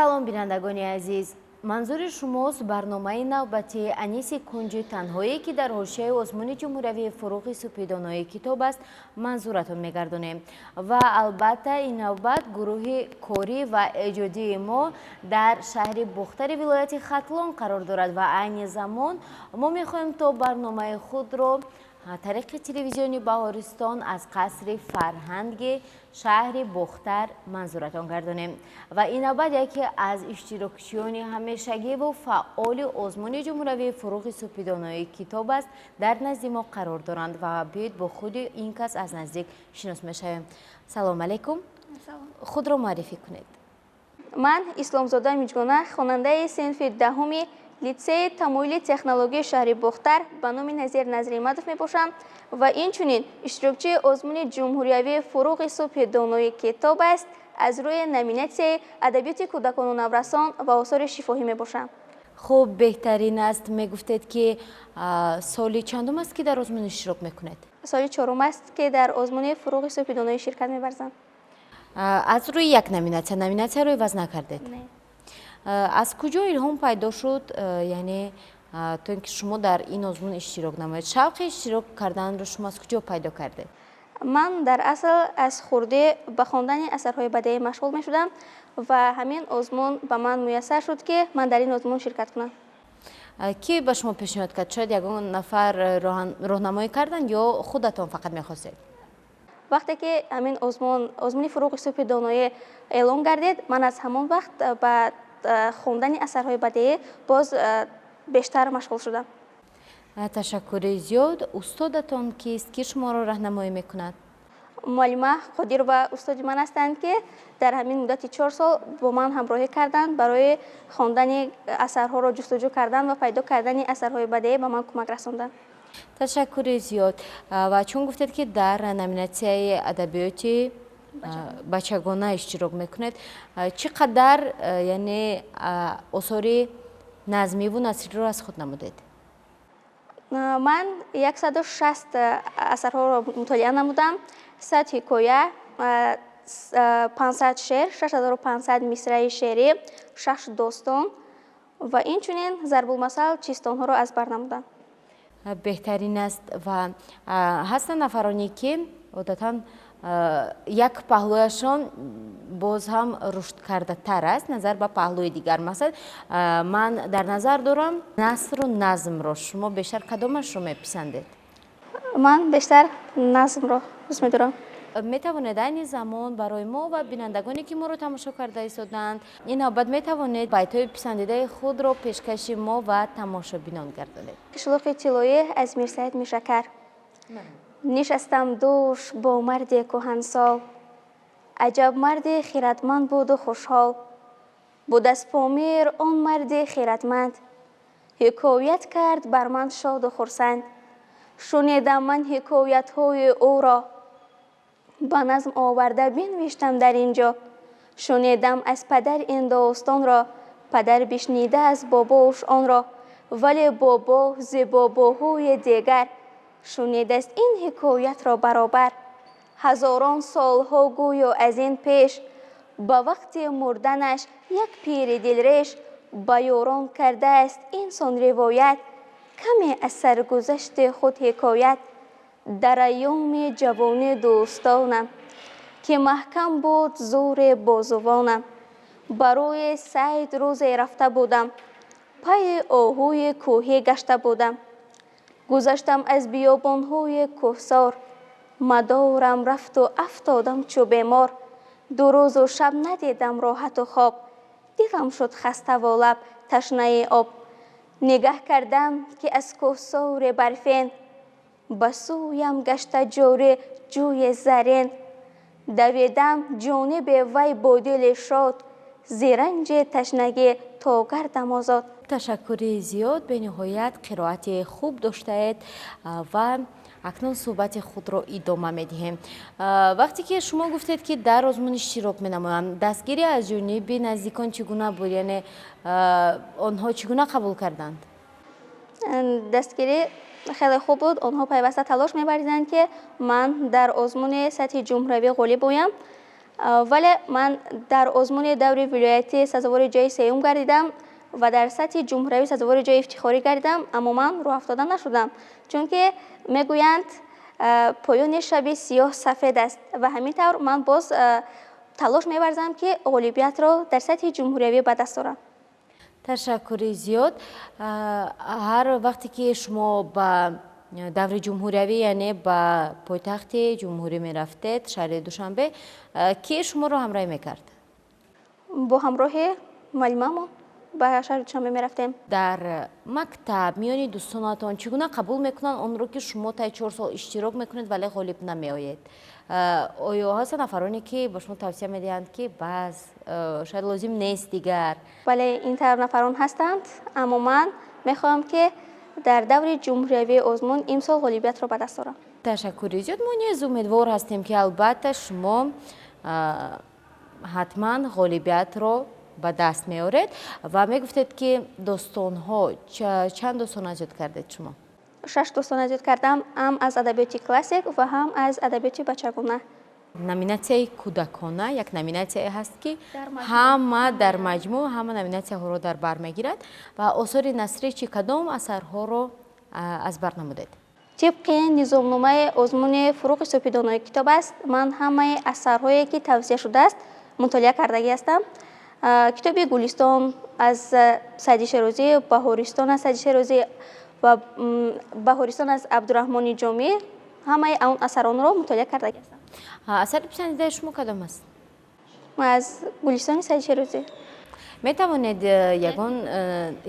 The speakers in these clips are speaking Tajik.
Салом, бинандагони азиз! Манзури шумост барномаи навбатии «Аниси кунҷи танҳоӣ», ки дар ҳошияи озмуни ҷумҳуриявии «Фуруғи субҳи китоб» аст, манзуратон мегардонем. Ва албатта, ин навбат гурӯҳи корӣ ва эҷодии мо дар шаҳри Бохтари вилояти Хатлон қарор дорад ва айни замон мо мехоҳем, то барномаи худро тариқи телевизиони Баҳористон аз қасри фарҳанги шаҳри Бохтар манзуратон гардонем. Ва ин навбат яке аз иштирокчиёни ҳамешагиву фаъоли озмуни ҷумҳуриявии «Фуруғи субҳи китоб» аст, дар назди мо қарор доранд ва биёед, бо худи ин кас аз наздик шинос мешавем. Салом алайкум, худро муаррифӣ кунед. Ман Исломзода Миҷгона, хонандаи синфи 10-уми литсеи тамоюли технологияи шаҳри Бохтар ба номи Назир Назримадов мебошам ва инчунин иштирокчии озмуни ҷумҳуриявии «Фуруғи субҳи донои китоб» аст, аз рӯи номинатсияи адабиёти кӯдакону наврасон ва осори шифоҳӣ мебошам. Хуб, беҳтарин аст. Мегуфтед, ки соли чандум аст, ки дар озмун иштирок мекунед? Соли чорум аст, ки дар озмуни «Фуруғи субҳи доноӣ» ширкат меварзам. Аз рӯи як номинатсия, номинатсияро иваз накардед? Аз куҷо илҳом пайдо шуд, яъне то ин ки шумо дар ин озмун иштирок намоед? Шавқи иштирок карданро шумо аз куҷо пайдо кардед? Ман дар асл аз хурдӣ ба хондани асарҳои бадеӣ машғул мешудам ва ҳамин озмун ба ман муяссар шуд, ки ман дар ин озмун ширкат кунам. Кӣ ба шумо пешниҳод кард? Шояд ягон нафар роҳнамоӣ карданд ё худатон фақат мехостед? Вақте ки ҳамин озмун, озмуни «Фуруғи субҳи доноӣ» эълон гардид, ман аз ҳамон вақт ба хондани асарҳои бадеӣ боз бештар машғул шудам. Ташаккури зиёд. Устодатон кист, ки шуморо раҳнамоӣ мекунад? Муаллима Қодирова устоди ман ҳастанд, ки дар ҳамин муддати 4 сол бо ман ҳамроҳӣ карданд, барои хондани асарҳоро ҷустуҷӯ кардан ва пайдо кардани асарҳои бадеӣ ба ман кӯмак расонданд. Ташаккури зиёд. Ва чун гуфтед, ки дар номинатсияи адабиёти бачагона иштирок мекунед, чӣ қадар, яъне, осори назмиву насриро аз худ намудед? Ман 160 асарҳоро мутолиа намудам: 100 ҳикоя, 500 шеър, 6500 мисраи шеърӣ, шаш достон ва инчунин зарбулмасал, чистонҳоро аз бар намудам. Беҳтарин аст. Ва ҳастанд нафароне, ки одатан як паҳлӯяшон боз ҳам рушдкардатар аст назар ба паҳлӯи дигар. Масалан, ман дар назар дорам насру назмро. Шумо бештар кадомашро меписандед? Ман бештар назмро дӯст медорам. Метавонед айни замон барои мо ва бинандагоне, ки моро тамошо карда истодаанд, ин навбат метавонед байтҳои писандидаи худро пешкаши мо ва тамошобинон гардонед? Қишлоқи тиллоӣ аз Мирсаид Миршакар. Нишастам дӯш бо марде кӯҳансол, аҷаб марди хиратманд буду хушҳол. Буд аз Помир он марди хиратманд, ҳикоят кард бар ман шоду хурсанд. Шунидам ман ҳикоятҳои ӯро, ба назм оварда бинвиштам дар ин ҷо. Шунидам аз падар ин достонро, падар бишнида аз бобоуш онро, вале бобо зи бобоҳои дигар шунидаст ин ҳикоятро баробар. Ҳазорон солҳо гӯё аз ин пеш, ба вақти мурданаш як пири дилреш ба ёрон кардааст инсон ривоят, каме аз саргузашти худ ҳикоят. Дар айёми ҷавонӣ, дӯстонам, ки маҳкам буд зӯри бозувонам, барои сайд рӯзе рафта будам, пайи оҳуи кӯҳӣ гашта будам. Гузаштам аз биёбонҳои кӯҳсор, мадорам рафту афтодам чу бемор. Ду рӯзу шаб надидам роҳату хоб, дилам шуд хаставу лаб ташнаи об. Нигаҳ кардам, ки аз кӯҳсори барфин ба сӯям гашта ҷорӣ ҷӯи зарин. Давидам ҷониби вай бо дили шод, зи ранҷи ташнагӣ то гардам озод. Ташаккури зиёд, бениҳоят қироати хуб доштаед ва акнун суҳбати худро идома медиҳем. Вақте ки шумо гуфтед, ки дар озмун иштирок менамоям, дастгирӣ аз ҷониби наздикон чӣ гуна буд? Яъне онҳо чӣ гуна қабул карданд? Дастгирӣ хеле хуб буд. Онҳо пайваста талош меварзиданд, ки ман дар озмуни сатҳи ҷумҳуриявӣ ғолиб оям. Вале ман дар озмуни даври вилоятӣ сазовори ҷои сеюм гардидам ва дар сатҳи ҷумҳуриявӣ сазовори ҷои ифтихорӣ гардидам, аммо ман рӯҳафтода нашудам, чунки мегӯянд, поёни шаби сиёҳ сафед аст ва ҳамин тавр ман боз талош меварзам, ки ғолибиятро дар сатҳи ҷумҳуриявӣ ба даст орам. Ташаккури зиёд. Ҳар вақте ки шумо ба даври ҷумҳуриявӣ, яъне ба пойтахти ҷумҳурӣ мерафтед, шаҳри Душанбе, ки шуморо ҳамроҳӣ мекард? Бо ҳамроҳи муаллимамон ба шаҳри Душанбе мерафтем. Дар мактаб миёни дӯстонатон чӣ гуна қабул мекунанд онро, ки шумо таи 4 сол иштирок мекунед, вале ғолиб намеоед? Оё ҳастанд нафароне, ки ба шумо тавсия медиҳанд, ки бас, шояд лозим нест дигар? Бале, ин тавр нафарон ҳастанд, аммо ман мехоҳам, ки дар даври ҷумҳуриявии озмун имсол ғолибиятро ба даст орам. Ташаккури зиёд. Мо низ умедвор ҳастем, ки албатта шумо ҳатман ғолибиятро ба даст меоред. Ва мегуфтед, ки достонҳо, чанд достон аз ёд кардед шумо? Шаш достон аз ёд кардам, ҳам аз адабиёти классик ва ҳам аз адабиёти бачагона. Номинатсияи кӯдакона як номинатсияе ҳаст, ки ҳама дар маҷмӯъ ҳама номинатсияҳоро дар бар мегирад. Ва осори насрӣ чӣ, кадом асарҳоро аз бар намудед? Тибқи низомномаи озмуни «Фурӯғи супидонои китоб» аст, ман ҳамаи асарҳое, ки тавсия шудааст, мутолиа кардагӣ ҳастам. Китоби «Гулистон» аз Саъди Шерозӣ, «Баҳористон» аз Саъди Шерозӣ ва «Баҳористон» аз Абдураҳмони Ҷомӣ, ҳамаи он асаронро мутолиа кардагӣ ҳастам. Асари писандидаи шумо кадом аст? Аз «Гулистони» Саъди Шерозӣ. Метавонед ягон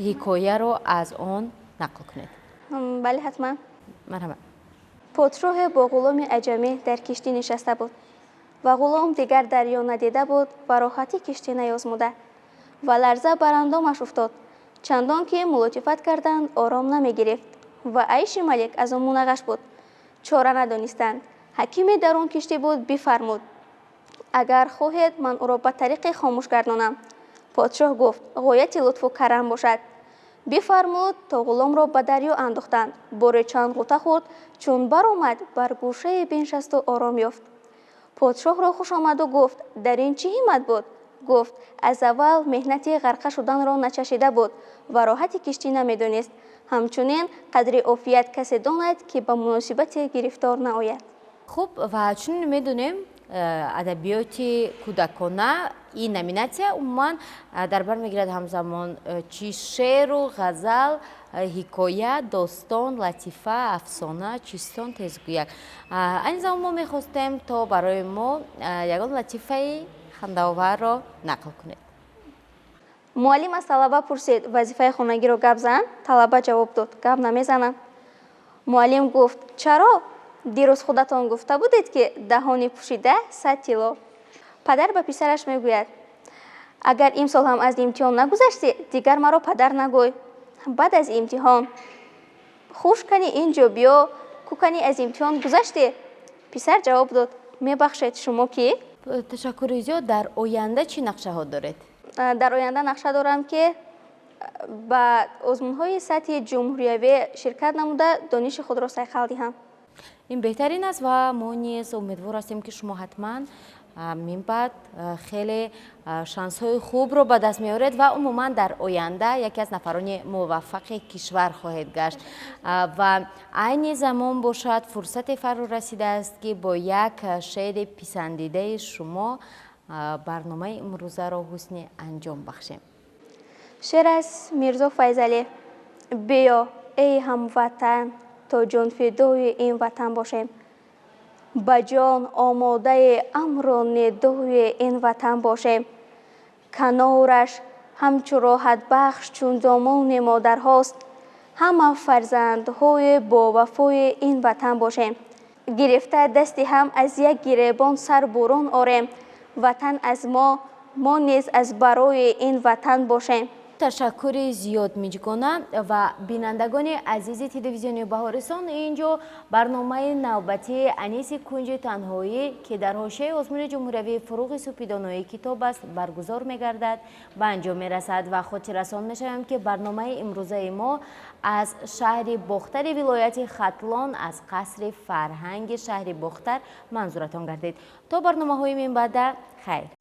ҳикояро аз он нақл кунед? Бале, ҳатман. Марҳамат. Подшоҳе бо ғуломи аҷамӣ дар киштӣ нишаста буд ва ғулом дигар дарё надида буд ва роҳати киштӣ наёзмуда ва ларза бар андомаш уфтод. Чандон ки мулотифат карданд, ором намегирифт ва айши малик аз он мунағғаш буд. Чора надонистанд. Ҳакиме дар он киштӣ буд, бифармуд: «Агар хоҳед, ман ӯро ба тариқе хомӯш гардонам». Подшоҳ гуфт: «Ғояти лутфу карам бошад». Бифармуд, то ғуломро ба дарё андохтанд. Боре чанд ғӯта хӯрд, чун баромад, бар гӯшае биншасту ором ёфт. Подшоҳро хуш омаду гуфт: «Дар ин чӣ ҳиммат буд?» Гуфт: «Аз аввал меҳнати ғарқа шуданро начашида буд ва роҳати киштӣ намедонист. Ҳамчунин қадри офият касе донад, ки ба муносибате гирифтор наояд». Хуб, ва чунин медонем, адабиёти кӯдакона, ин номинатсия умуман дар бар мегирад ҳамзамон чӣ шеъру ғазал, ҳикоя, достон, латифа, афсона, чистон, тезгӯяк. Айни замон мо мехостем, то барои мо ягон латифаи хандаоварро нақл кунед. Муаллим аз талаба пурсид: «Вазифаи хонагиро гап зан». Талаба ҷавоб дод: «Гап намезанам». Муаллим гуфт: «Чаро? Дирӯз худатон гуфта будед, ки даҳони пӯшида 100 тилло». Падар ба писараш мегӯяд: «Агар имсол ҳам аз имтиҳон нагузаштӣ, дигар маро падар нагӯй». Баъд аз имтиҳон: «Хуш, кани ин ҷо биё, ку, кани аз имтиҳон гузаштӣ?» Писар ҷавоб дод: «Мебахшед, шумо кӣ?» Ташаккури зиёд. Дар оянда чӣ нақшаҳо доред? Дар оянда нақша дорам, ки ба озмунҳои сатҳи ҷумҳуриявӣ ширкат намуда, дониши худро сайқал диҳам. Ин беҳтарин аст ва мо низ умедвор ҳастем, ки шумо ҳатман минбаъд хеле шансҳои хубро ба даст меоред ва умуман дар оянда яке аз нафарони муваффақи кишвар хоҳед гашт. Ва айни замон бошад, фурсате фаро расидааст, ки бо як шеъри писандидаи шумо барномаи имрӯзаро ҳусни анҷом бахшем. Шеър аз Мирзо Файзалӣ: Биё, эй ҳамватан, то ҷонфидои ин ватан бошем, ба ҷон омодаи амру нидои ин ватан бошем. Канораш ҳамчу роҳатбахш чун домони модарҳост, ҳама фарзандҳои бовафои ин ватан бошем. Гирифта дасти ҳам, аз як гиребон сар бурун орем, ватан аз мо, мо низ аз барои ин ватан бошем. Ташаккури зиёд, Миҷгона. Ва бинандагони азизи телевизиони Баҳористон, инҷо барномаи навбатии Аниси кунҷи танҳоӣ, ки дар ҳошияи озмуни ҷумҳуриявии Фуруғи супидонои китоб аст, баргузор мегардад, ба анҷом мерасад. Ва хотиррасон мешавем, ки барномаи имрӯзаи мо аз шаҳри Бохтари вилояти Хатлон, аз қасри фарҳанги шаҳри Бохтар манзуратон гардид. То барномаҳои минбаъда, хайр.